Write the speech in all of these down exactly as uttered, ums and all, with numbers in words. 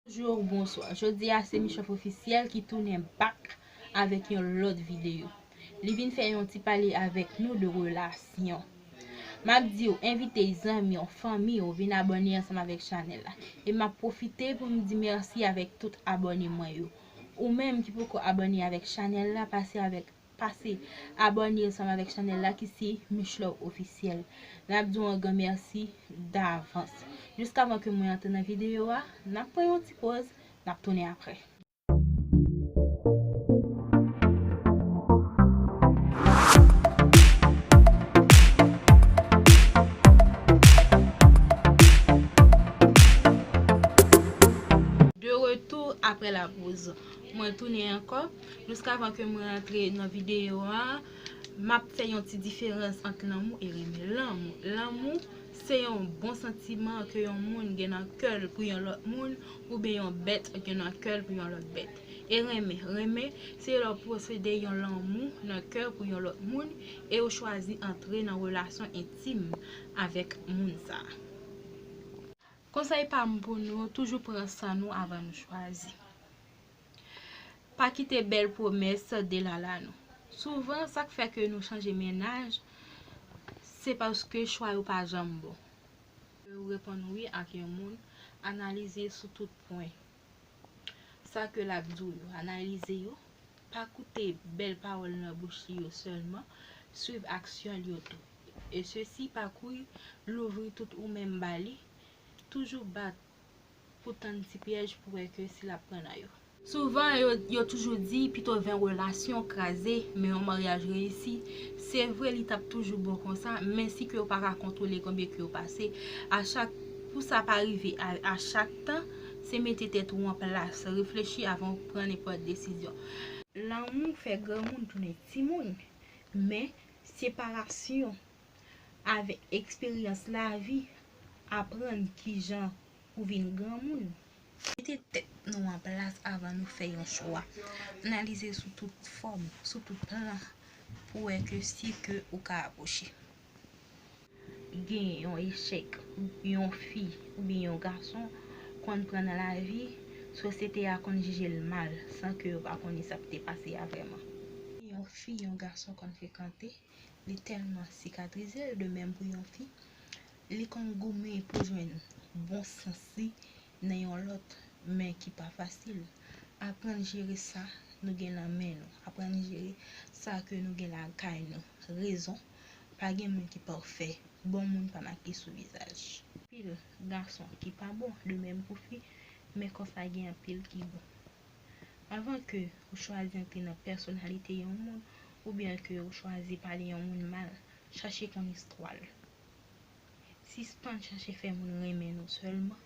Bonjou, bonswa. Jodi a se Michòf Ofisyèl ki tounen back avèk yon lòt videyo. Li vin fè yon ti pale avèk nou de relasyon. M ap di w, envite zanmi w, fanmi w vin abòne ansanm avèk chanèl la. E m ap pwofite pou m di mèsi avèk tout abòne mwen yo. Ou menm ki poko abòne avèk chanèl la, pase avèk pase abòne ansanm avèk chanèl la ki se Michòf Ofisyèl. N ap di w yon gran mèsi davans. Jiskavan ke mwen antre nan videyo a, n ap pran yon ti pòz, n ap tounen apre. De retour après la pause. Mwen tounen ankò. Jiskavan ke mwen antre nan videyo a, m ap fè yon ti diferans ant lanmou e renmen. Lanmou, lanmou se yon bon santiman ke yon moun gen nan kè l pou yon lòt moun, oubyen yon bèt gen nan kè l pou yon lòt bèt. E renmen, renmen se lè w posede yon lanmou nan kè w pou yon lòt moun e w chwazi antre nan relasyon entim avèk moun sa a. Konsèy pa m pou nou, toujou pran san nou avan nou chwazi. Pa kite bèl pwomès delala nou. Souvan, sa k fè ke nou chanje mennaj, se paske chwa yo pa janm bon. Ou reponn wi ak yon moun, analize sou tout pwen. Sa ke l ap di w yo, analize yo. Pa koute bèl pawòl nan bouch li yo sèlman, swiv aksyon l yo tou. E sesi pa kouri louvri tout ou menm ba li. Toujou bat pou tann ti pyèj pou wè ke si l ap pran nan yo. Souvan, yo, yo toujou di pito ven relasyon kraze, men yon maryaj reyisi. Se vre, li t ap toujou bon konsa, men si ke w pa ka kontwole konbyen ke w pase, a chak, pou sa pa rive a, a chak tan, se mete tèt ou an plas, reflechi avan w pran nenpòt desizyon. Lanmou fè granmoun tounen timoun, men separasyon avèk eksperyans lavi aprann kijan ou vin granmoun. Mete tèt nou an plas avan nou fè yon chwa. Analize sou tout fòm, sou tout plan, pou wè ke si ke ou ka apwoche. Gen yon echèk yon fi oubyen yon gason konn pran nan lavi, sosyete a konn jije l mal san ke yo pa konnen sa k te pase a vrèman. Yon fi, yon gason konn frekante, li tèlman sikatrize l, de menm pou yon fi, li konn goumen pou jwenn bon sans li nan yon lòt, men ki pa fasil. Aprann jere sa nou gen nan men nou. Aprann jere sa ke nou gen lakay nou. Rezon, pa gen moun ki pafè. Bon moun pa make sou vizaj. Anpil gason ki pa bon, de menm pou fi, men konsa gen anpil ki bon. Anvan ke ou chwazi antre nan pèsonalite yon moun, oubyen ke ou chwazi pale yon moun mal, chache konn istwa l. Sispann chache fè moun renmen nou sèlman,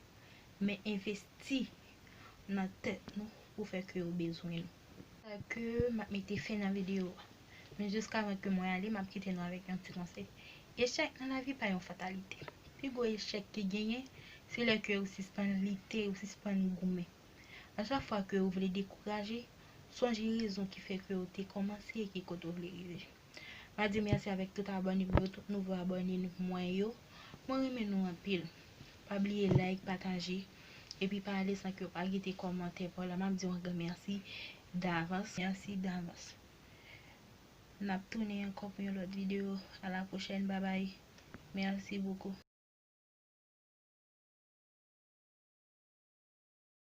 men envesti nan tèt nou pou fè ke yo bezwen nou. Sa ke m ap mete fen nan videyo a. Men jiskavan ke mwen ale, m ap kite nou avèk yon ti konsèy. Echèk nan lavi pa yon fatalite. Pi gwo echèk ki genyen, se lè ke ou sispann lite, ou sispann goumen. A chak fwa ke ou vle dekouraje, sonje rezon ki fè ke ou te kòmanse e ki kote ou vle rive. M a di mèsi avèk tout abòne m yo, tout nouvo abòne mwen yo. Mwen renmen nou anpil. Pa bliye like, pataje, epi pa ale san ke w pa kite kòmantè pa w la. M ap di w yon gran mèsi davans. Mèsi davans. N ap tounen ankò pou yon lòt videyo. A la pwochèn, babay. Mèsi bokou.